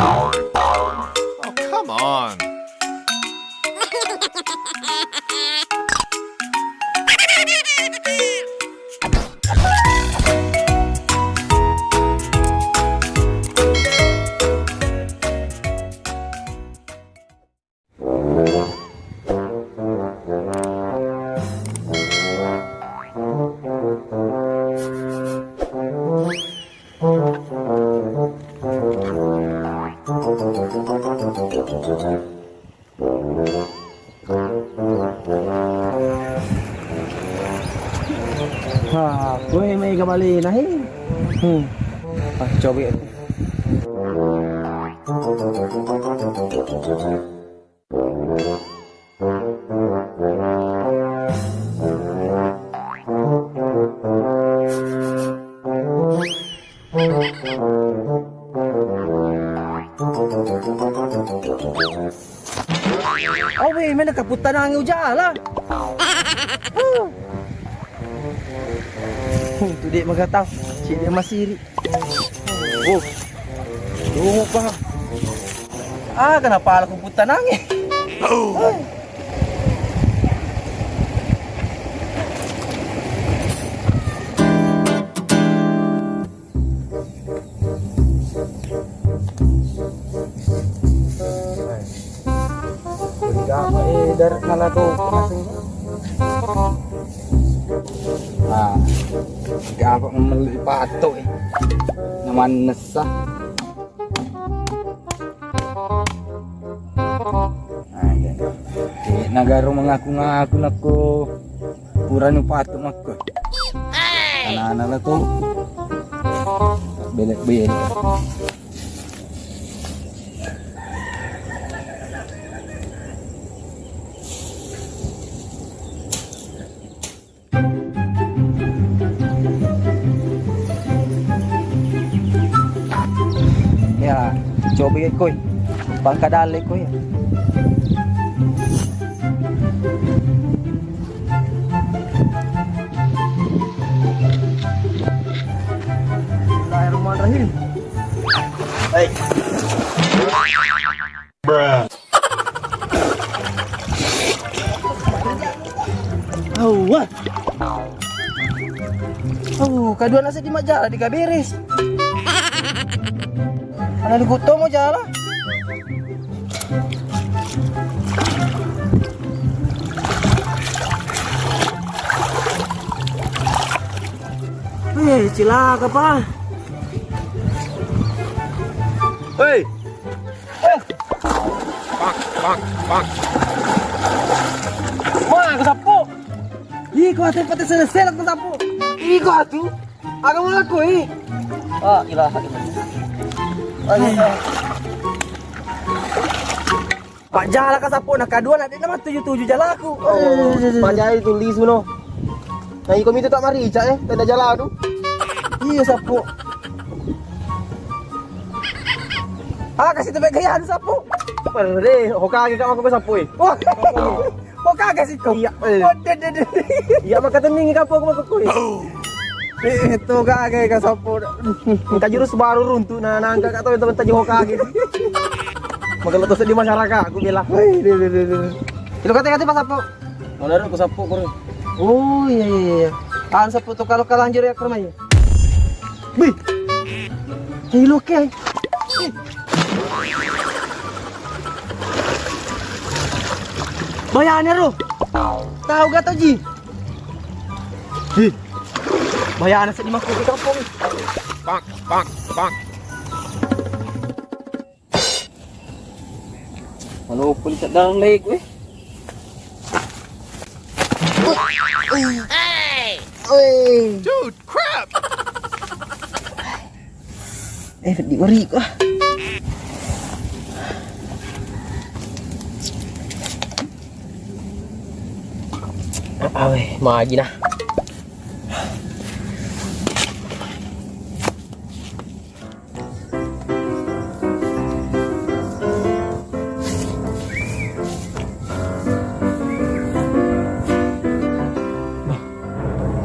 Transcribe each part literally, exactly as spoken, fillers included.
Oh, come on. Ha, koe mega balena, he. Hmm. Ah, coba. Awe, mena kaputtanangi ujala. Huh. Huh, tu dek magatau. Cik dia masiri. Oh. Dungu pa. Ah, kenapa aku puttanangi? Gapa, eh, dar-, nala to, masing. Ah, gapa melli pato, eh. Namannessa. Nah, iya. Oke, nagaro mengaku-ngaku nakko purani upatu makko. Anak-anak lah tuh. Belek-belek. Ya, coba ya koi. Bangka dalle koi ya. Bismillahirrahmanirrahim. Hai. Bruh. Awa. Awa, kaduana seddi majjala dikaberes. Ana dikuttomo jala. Eh, cilaka, Pa. Hei. Pak, pak, pak. Wah, aku sapu. Ih, kau atuh pati selesai aku sapu. Ih, kau atuh. Aku mau aku, ih. Ah, ilaha illallah. Ah, iya. Pak jala ka sapu, na kadua na de' na matuju-tuju jalaku. Oh, pajai tulis meno. Nah, iko mitu tak marica, eh, tanda jala tu. Iya, sapu. Ah, kasih tebak gaya anu sapu. Pere, Hokage ka mako sapu, eh. Wah. Hokage sih kau. Iya, eh. Oh, de, de, de. Iya, maka teningi kapo aku mako, eh. Eh, itu kage ka sapu. Engka jurus baru runtu, nah, nangka ka tahu teman tadi Hokage. Maka lo di masyarakat, aku bilang. Wih, de, de, de, de. Itu kata-kata pas sapu. Mana ada aku sapu, kore. Oh, iya, iya, iya. Tahan sapu tuh kalau kalah anjir ya, ke rumah ya. Wih. Hei, lo ke. Bayane ro. Tahu gak tau, Ji? Hi. Bayana seddi makku di kampung. Pak, pak, pak. Walaupun sedang lagi gue. Hey! Hey! Dude, crap! Eh, di mari ko. Awe, magi nah.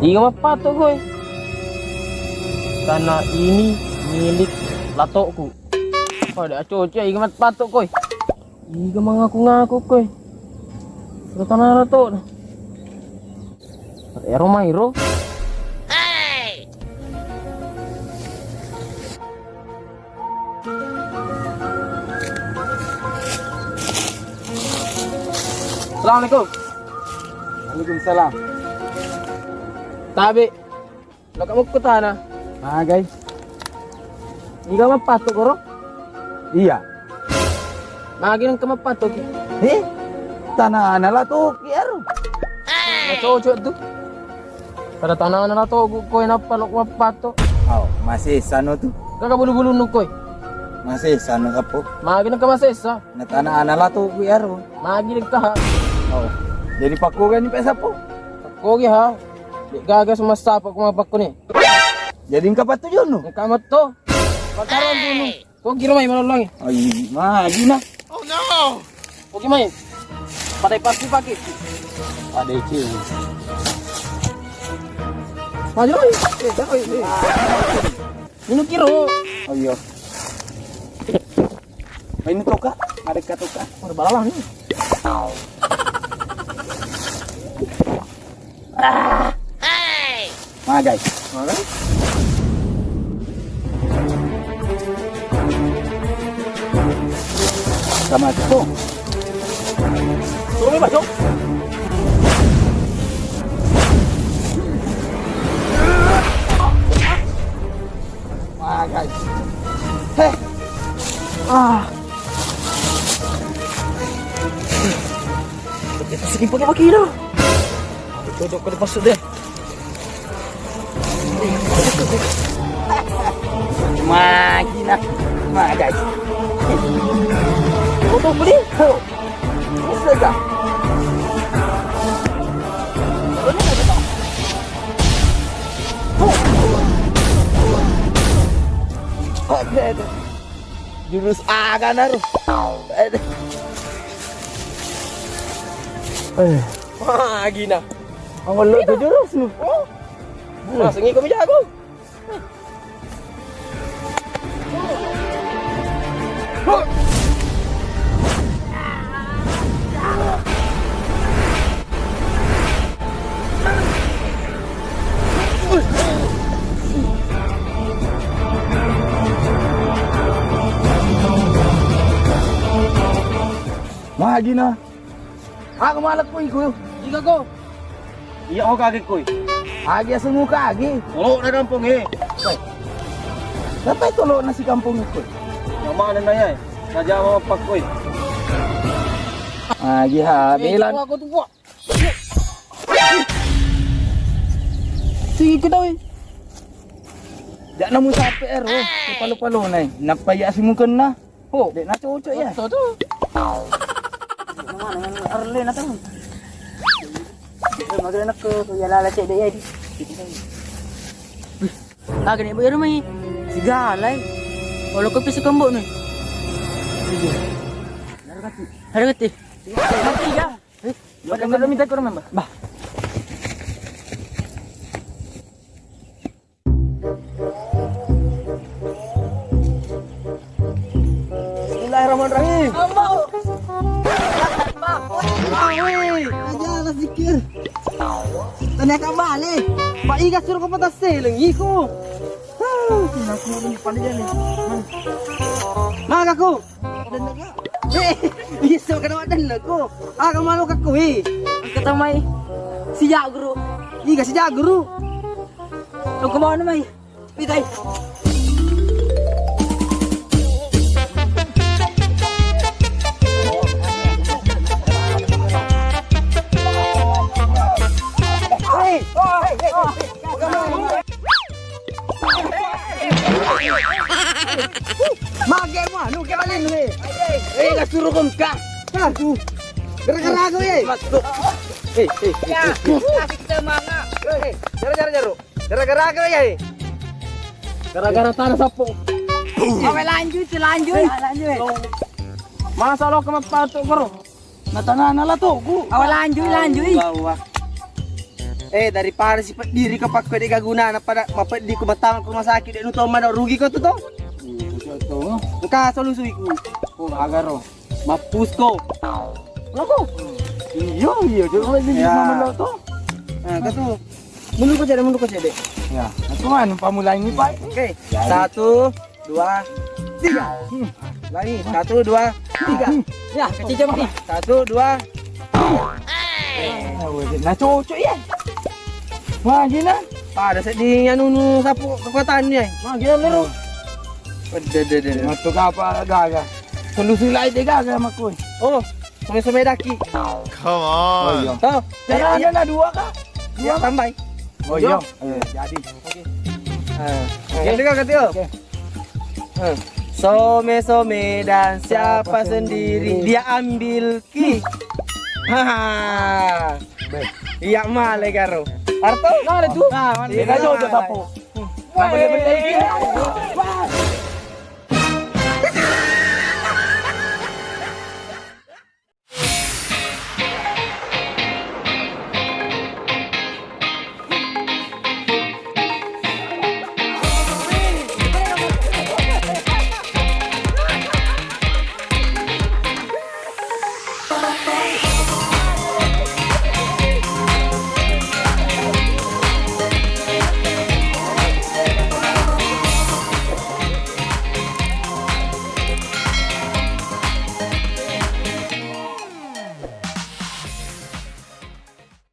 Iga mappato koe. Tanah ini milik lato'ku. Kau dak cocok, iga mat patok koi. Iga mengaku-ngaku koi. Ke tanah lato. Ero mairo. Assalamualaikum. Waalaikumsalam. Tabe. Lo kamu ke tanah. Ah, guys. Iga mappato koro? Iya. Magi nang ke mappato ki? Eh? Tanah ana latoki aro. Cocok tu. Pada tanah ana latoku koi nappa lo mappato. Oh, masih sano tu. Kaka bulu-bulu nu koi. Masih sano kapo. Magi nang ke masih sa. Na tanah ana latoku aro. Magi nang kaha. Oh. Jadi pakko gani pesapo? Pakko gi ha. Gaga semasa apa ku mapakko ni. Jadi engka patujunnu? Engka metto. Pakaron dulu. Kau kira mai malolongi. Ai, magi na. Oh no. Oke mai. Pada pasti pakai. Pada itu. Maju, oi. Eh, dah, oi, eh. Minum kiro. Oh iya. Main toka, ada katoka. Udah balalang ni. Ah. Magai. Magai. Sama tu. Turun, Mas, yuk. Magai. Heh. Ah. Kita sini pakai pakai dah. Cocok ke depan sudah. Magina. Magai. Foto beli. Astaga. Oke, oke. Jurus aga naru. Eh. Wah, gina. Awal lo tu jurus lu. Oh. Mas, ngi kami jago. Magina. Aku malah ku iku. Iga ko. Iya, oh, kage koi. Agi asemu kage. Tolo na kampung e. Tapi tolo na si kampung e koi. Yang mana na ya? Raja mau pak koi. Agi ha, belan. Aku tuh, Pak. Sigi kita, weh. Jak namu sape ero, palo-palo nai. Napa ya asemu kena? Oh. Dek na cocok ya. Betul tu. Mana yang arle na tahu. Magana ko ya lala cek dek ya di. Kagak nih, bayar mai. Sigalai. Kalau kopi sekembok nih. Harga ti. Harga ti. Mati ya. Eh, bakal minta kurang, Mbak. Bah. Bismillahirrahmanirrahim. Aja lah zikir. Tanya kak balik. Pak Iga suruh ke petas seling iko. Aku ini paling jadi. Mana aku? Eh, bisa kena wadah aku. Ah, kamu malu aku, eh. Kata mai. Sejak guru. Iga sejak guru. Lu ke mana mai? Pitai. Mage mu anu ke balen we. Eh, gak suruh kong kak. Gara-gara aku ya. Masuk. Eh, eh, eh, eh, eh. Kasih semangat. Eh, jaro, jaro, jaro. Gara-gara aga ya, eh? Gara-gara tanah sapo. Awe lanjut, lanjut. Eh, lanjut. Masa lo ke mappato koro? Na tanah na latoku. Awe lanjut, lanjut. Wah, wah. Eh, daripada si peddi ri ko pakko de' gaga gunana, pada mapeddi ko mattama ko rumah sakit de' nu to mano rugi ko tu to. Iya, betul tu. Engka solusi ku. Oh, agaro. Mappus ko. Loko. Iya, iya, dia orang ni Ya. Nama lo tu. Nah, kau tu. Mundur ko cedek, mundur ko cedek. Ya, aku kan pamulai ni, Pak. Oke. Jadi. Satu, dua, tiga. Hmm. Lagi. Satu, dua, tiga. Ya, kecil jam ni. Satu, dua. Nah, cocok ya. Wah, gila. Pada sedih anu nu sapu kekuatan ni. Wah, gila, meru. Deh, deh, deh. Matu kapa gaga. Solusi lain de' gaga makku. Oh, some-some daki. Come on. Oh, iya. Oh, Cara iya. Ada na dua kah? Iya, tambahi. Oh, iya. Iya. Eh, jadi. Oke. Ah, Oke. Ganti ko, ganti ko. Oke. Ah. Some-some dan siapa sendiri dia ambil ki. Haha. Beh. Iya male karo. Arto? Nah, ada tu. Nah, mana? Iya, Dia kan jodoh male. Sapu. Wah, boleh beli.